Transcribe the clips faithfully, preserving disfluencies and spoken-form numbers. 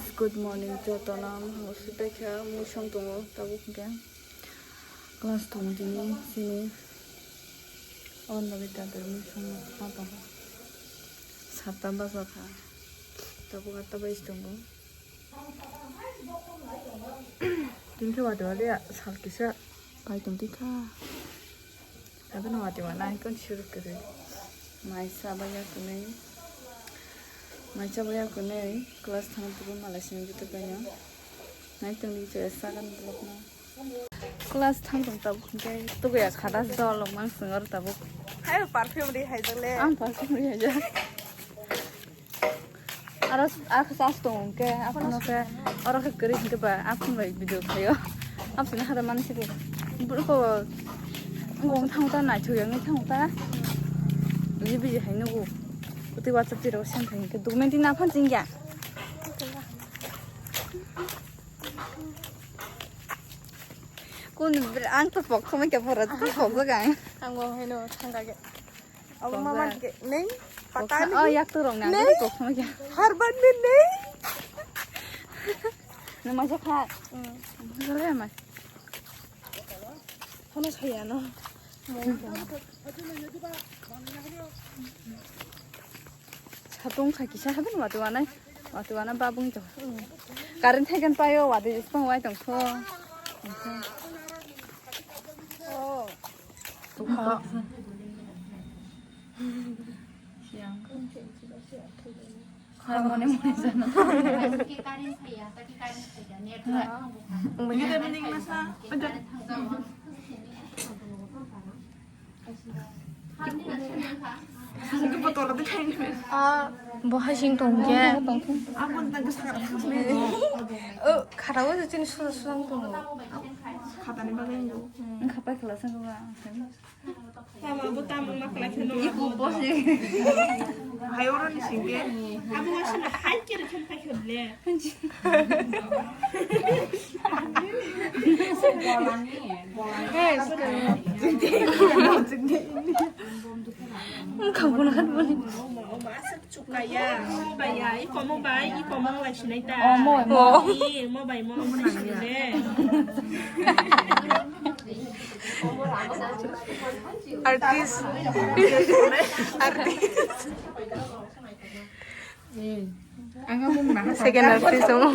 Good morning, jotono. Ang sutai kha, muisang tongo, tabuk hwnkhe class tong dini chini. Aboni bagwi tabuk muisang ma tongo. Satta bajak kha. Tabuk atta bai tongo. Tini khe wadi wadi sal kisa pai tong tikha. Abo no wadi wana hai kon suru kwrwi. Mai cha baya kunui. Mai cha baya kunui. Class thang turu malai sini jutu kaino. Nai tong di chaya sagan blok no. Class thang tong tabuk hwnkhe tukuya khata jol mang singor tabuk. Hai perfume ri hai jale. Ang perfume ri hai jale. Aro, ah, sas tong hwnkhe, aphano khe, oro khe kwrwi hwnkhe ba, aphano bai video khaio. Aphano hada mani sidi. Bro ko, ngong thang ta, naithok yang thang ta. Biji biji hai nugo. Kuti WhatsApp tiro send khai hwnkhe, document na phan chingya. Kun, ang to pok thomai kya pora, to pok jaga. Ang bo haino thang kage. Abo mama ke nei. Pata ni. Oh, yak tu rong na. Nei. Kok mo kya? Har ban ni nei. Na ma kha. Hmm. Gale ma. Hono saya no. Satung kha kisa haben watu wanai. Watu wana babung to. Current thaikan payo wadi jisung wai tong kho. Oh. Ah, bo hasing tong khe. Oh, khara o chini susa susa tong. Khatani bagwi. Wngkha pai khwlasa khe ba. Tamo bo tamo ma khlai kheno. Iku pose. Hai oro ni singke. Abo wasina hai kere khen pai khole. Wngkha bo na khat boni. Chukaya, baya, i komo bai, i komo lai sinai ta. Oh, mo, mo. I, mo bai mo sinai le. Artist. Artist. Ang ang mung na. Second artist mo.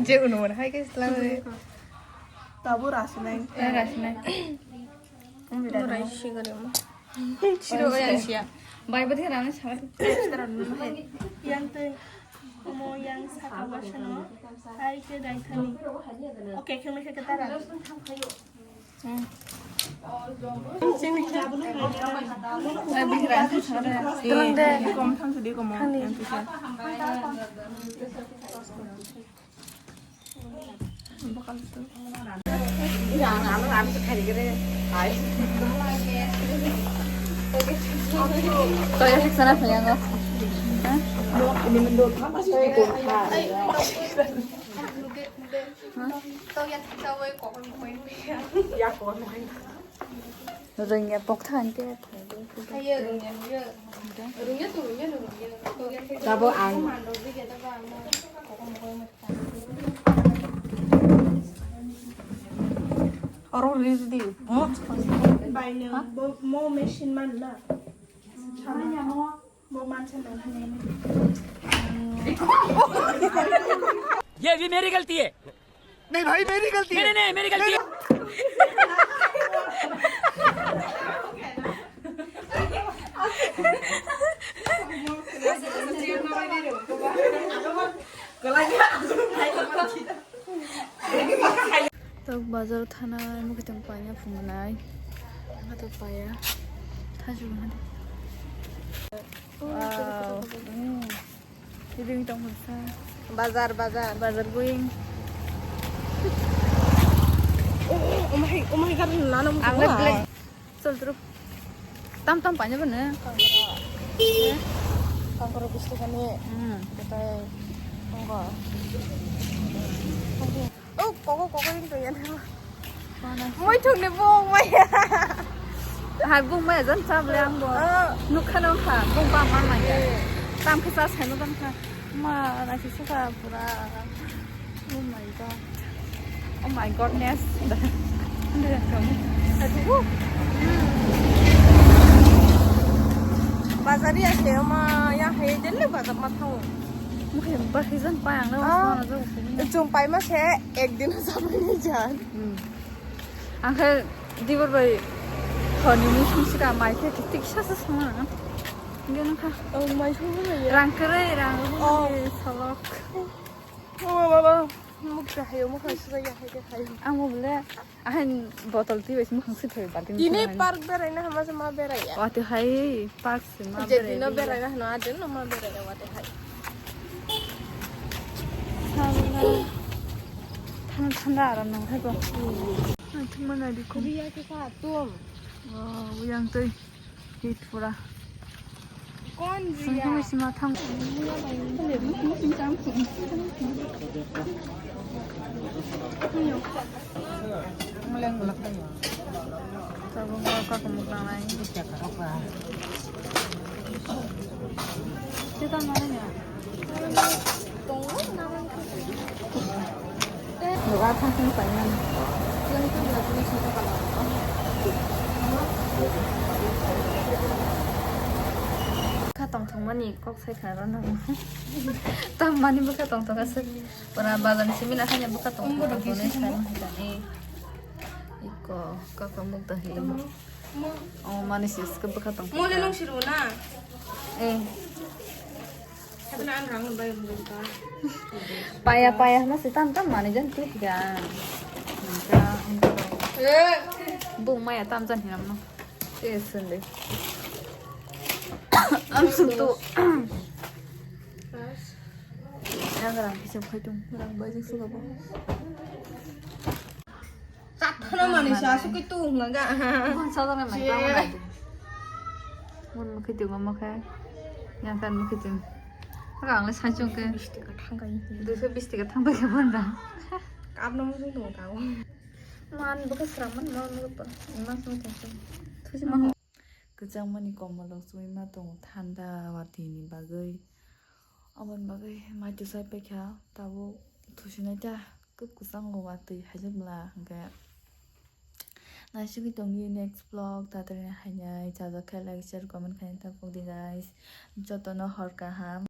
Je unu mana hai ke selam re. Tabo rasinai. Eh, rasinai. Rai sigari mo. Siro yang sia. Bai bati rana sabar. Yang te. Omo yang saka wasano hai khe dai thani. Oke, khe mai khe tara. Kom thang sidi kom. Thani. Toya sana phai ango. Rwngya pok thang khe. Tabo ang. Oro ri di. Bai nang bo mo machine man na. Mo man sa nang. ये भी मेरी गलती है। नहीं भाई, मेरी गलती नहीं, है। नहीं, नहीं, मेरी गलती है। Tok bazar thana mukitong panya phungnai. Hato paya. Thaju hadi. Wow. Hmm. Living tong sa. Bazar, bazar. Bazar going. Oh, oh my, oh my God, nana mo. Ang black. Chol turu. Tam tam panya bana. Kankara. Kankara bisti kani. Hmm. Betai. Ongko. Koko koko ring to yan. Muithung ni bung maya. Hai bung maya jan chable ang bo. Ah. Nukha nukha bung ba ma maya. Eh. Tam khe cha sai no jan kha. Ma na si suka pura. Oh my god. Oh my godness. Bazar ya se ma ya hai jelle bazar ma thango. Mukhe bakhe jan pa ang na. Ah. Chum pai ma se ek din sa pai ni jan. Hmm. Ang khe dibor bai thoni ni sung sika mai khe tik sa sa sung na. Nge nang kha. Oh, mai sung na ya. Rang kere rang. Oh. Salok. Oh, baba. Muk sa hayo, muk sa ya hai ke hai. Ang mo bole ahan botol ti bai muk sa thoi ba. Ini park berai na hama se ma berai ya. Wati hai park se ma berai. Je dino berai na hano adin no ma berai ya wati hai. Thanda thanda aram nang hai bo. Thuma na di ko. Riya ke sa tum. Wow, yang tei. Hit pura. Kon sing riya. Sima thang. Muleng belak tayo. Tabung ko ka kumuk tanai. Kita mana ya? Nuga thang thang paimani. Bwkha tongthokmani kok sai kha rw nango. Tam mani bwkha tongthok aswk. Pura bazar ni simi na khaina bwkha tongthok tongthok nai sai ma hai ta. Iko kaka muk da hi. Oh, mani sis ke bwkha tongthok. Mole nung siru na. Eh. Paya paya hwnwi se tam tam manwi jan twi ga. Bung maya tam jan hinam no. Te sende. Am sung tu. Yang rang kisa khai tung, rang bai jing suka bo. Chatthana mani sa suki tu hwnga ga. Bun sa jana nang kamo nai. Bun mukhi tu mama kha. Yang kan mukhi tu. Rang le sa chung ke. Bish taka thang kai. Duiso bish taka thang bai ke bun rang. Kap no musu tu ka. Man baka sram man man baka. Imas no tong. Thusi man. Kwchangmani komo rok chumui ma tongo thanda watwi ni bagwi. Aboni bagwi mai twsai paikha tabuk thusinai ta kwk kwchango watwi haijak bwla hwnkhe. Naisugwi tongdi next vlog tatari hainai chajak khe like share comment khaina ta pokdi guys jotono hor kaham.